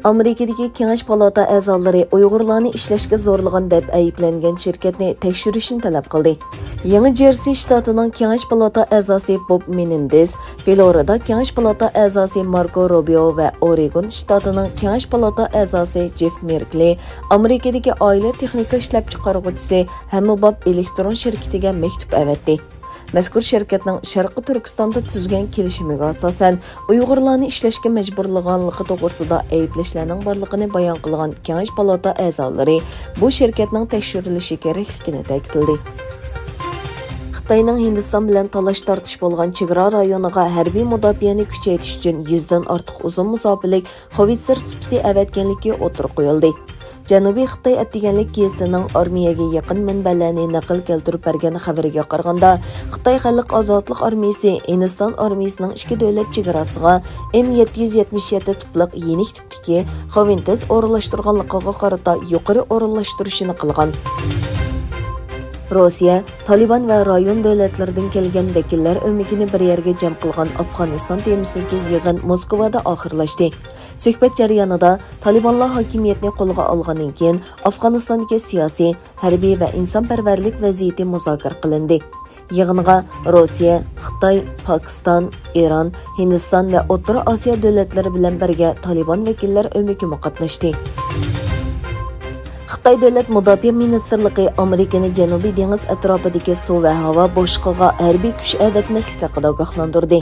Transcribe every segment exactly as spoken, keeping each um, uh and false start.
ئامېرىكىدىكى كېڭەش پالاتا ئەزالىرى ئۇيغۇرلارنى ئىشلەشكە زورلىغان دەپ ئەيىبلەنگەن شىركەتنى تەكشۈرۈشنى تەلەپ قىلدى. يېڭى جېرسى شتاتىنىڭ كېڭەش پالاتا ئەزاسى بوب مېنېندېز، فلورىدا كېڭەش پالاتا ئەزاسى ماركو روبىيو ۋە ئورېگون شتاتىنىڭ كېڭەش پالاتا ئەزاسى جېف مېركلى ئامېرىكىدىكى ئائىلە تېخنىكا ئىشلەپچىقارغۇچىسى ھەممىباب ئېلېكترون شىركىتىگە مەكتۇپ ئەۋەتتى. مەزكۇر شىركەتنىڭ شەرقىي تۈركىستاندا تۈزگەن كېلىشىمىگە ئاساسەن، ئۇيغۇرلارنى ئىشلەشكە مەجبۇرلىغانلىقى توغرىسىدا ئەيىبلەشلەرنىڭ بارلىقىنى بايان قىلغان كېڭەش پالاتا ئەزالىرى بۇ شىركەتنىڭ تەكشۈرۈلۈشى كېرەكلىكىنى تەكىتلىدى. خىتاينىڭ ھىندىستان بىلەن تالاش-تارتىش بولغان چېگرا رايونىغا ھەربىي مۇداپىئەنى كۈچەيتىش ئۈچۈن يۈزدىن ئارتۇق ئۇزۇن مۇساپىلىك خوۋىتسېر سۇپىسى ئەۋەتكەنلىكى ئوتتۇرىغا قويۇلدى. جەنۇبىي خىتاي ئەتىگەنلىك گېزىتىنىڭ ئارمىيەگە يېقىن مەنبەلەرنى نەقىل كەلتۈرۈپ بەرگەن خەۋىرىگە قارىغاندا، خىتاي خەلق ئازادلىق ئارمىيىسى ھىندىستان ئارمىيىسىنىڭ ئىككى دۆلەت چېگراسىغا ئېم يەتتە يۈز يەتمىش يەتتە تىپلىق يېنىك تىپتىكى خوۋىنتېز ئورۇنلاشتۇرغانلىقىغا قارىتا يۇقىرى ئورۇنلاشتۇرۇشىنى قىلغان. روسىيە، تالىبان ۋە رايون دۆلەتلىرىدىن كەلگەن ۋەكىللەر ئۆمىكىنى بىر يەرگە جەم قىلغان ئافغانىستان تېمىسىدىكى يىغىن موسكۋادا ئاخىرلاشتى. سۆھبەت جەريانىدا تالىبانلار ھاكىمىيەتنى قولغا ئالغاندىن كېيىن، ئافغانىستاندىكى سىياسىي، ھەربىي ۋە ئىنسانپەرۋەرلىك ۋەزىيىتى مۇزاكىرە قىلىندى. يىغىنغا روسىيە، خىتاي، پاكىستان، ئىران، ھىندىستان ۋە ئوتتۇرا ئاسىيا دۆلەتلىرى بىلەن بىرگە تالىبان ۋەكىللەر ئۆمىكىمۇ قاتناشتى. خىتاي دۆلەت مۇداپىئە مىنىستىرلىقى ئامېرىكىنى جەنۇبىي دېڭىز ئەتراپىدىكى سۇ ۋە ھاۋا بوشلۇقىغا ھەربىي كۈچ ئەۋەتمەسلىك ھەققىدە ئاگاھلاندۇردى.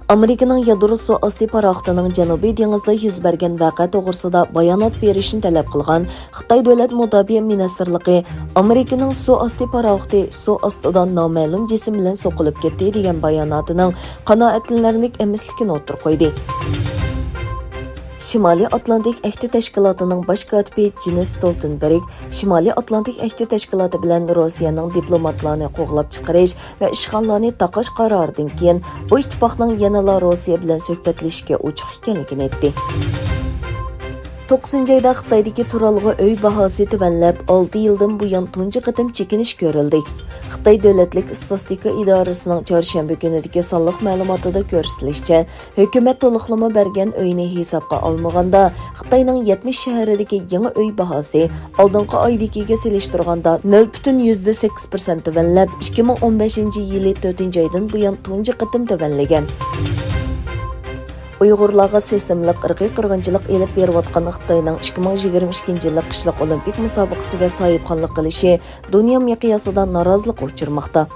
ئامېرىكىنىڭ يادرو سۇ ئاستى پاراخوتىنىڭ جەنۇبىي دېڭىزدا يۈز بەرگەن ۋەقە توغرىسىدا بايانات بېرىشىنى تەلەپ قىلغان خىتاي دۆلەت مۇداپىئە مىنىستىرلىقى ئامېرىكىنىڭ سۇ ئاستى پاراخوتى سۇ ئاستىدا نامەلۇم جىسىم بىلەن سوقۇلۇپ كەتتى دېگەن باياناتىنىڭ قانائەتلىنەرلىك ئەمەسلىكىنى ئوتتۇرىغا قويدى. شىمالىي ئاتلانتىك ئەھدى تەشكىلاتىنىڭ باش كاتىپى جېنس ستولتېنبېرگ شىمالىي ئاتلانتىك ئەھدى تەشكىلاتى بىلەن روسىيەنىڭ دىپلوماتلارنى قوغلاپ چىقىرىش ۋە ئىشغاللارنى تاقاش قارارىدىن كېيىن، بۇ ئىتتىپاقنىڭ يەنىلا روسىيە بىلەن سۆھبەتلىشىشكە ئوچۇق ئىكەنلىكىنى ئېيتتى. توققۇزىنچى ئايدا خىتايدىكى تۇرالغۇ ئۆي باھاسى تۆۋەنلەپ، ئالتە يىلدىن بۇيان تۇنجى قېتىم چېكىنىش كۆرۈلدى. خىتاي دۆلەتلىك ئىستاتىستىكا ئىدارىسىنىڭ چارشەنبە كۈنىدىكى سانلىق مەلۇماتىدا كۆرسىتىلىشىچە، ھۆكۈمەت تولۇقلىما بەرگەن ئۆينى ھېسابقا ئالمىغاندا، خىتاينىڭ يەتمىش شەھىرىدىكى يېڭى ئۆي باھاسى ئالدىنقى ئايدىكىگە سېلىشتۇرغاندا نۆل پۈتۈن يۈزدە سەككىز پىرسەنت تۆۋەنلەپ، ئىككى مىڭ ئون بەشىنچى يىلى تۆتىنچى ئايدىن بۇيان تۇنجى قېتىم تۆۋەنلىگەن. ئۇيغۇرلارغا سىستېمىلىق ئىرقىي قىرغىنچىلىق ئېلىپ بېرىۋاتقان خىتاينىڭ ئىككى مىڭ يىگىرمە ئىككىنچى يىللىق قىشلىق ئولىمپىك مۇسابىقىسىگە ساھىبخانلىق قىلىشى دۇنيا مىقياسىدا نارازىلىققا ئۇچرىماقتا.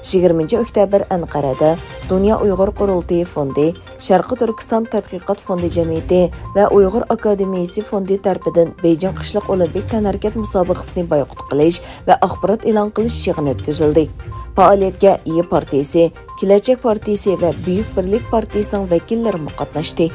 يىگىرمىنچى ئۆكتەبىر ئەنقەرەدە دۇنيا ئۇيغۇر قۇرۇلتىيى فوندى، شەرقىي تۈركىستان تەتقىقات فوندى جەمئىيىتى ۋە ئۇيغۇر ئاكادېمىيىسى فوندى تەرىپىدىن بېيجىڭ قىشلىق ئولىمپىك تەنھەرىكەت مۇسابىقىسىنى بايقۇت قىلىش ۋە ئاخبارات ئېلان قىلىش يىغىنى ئۆتكۈزۈلدى. پائالىيەتكە ئىيى پارتىيىسى، كېلەچەك پارتىيىسى ۋە بۈيۈك بىرلىك پارتىيىسىنىڭ ۋەكىللىرىمۇ قاتناشتى.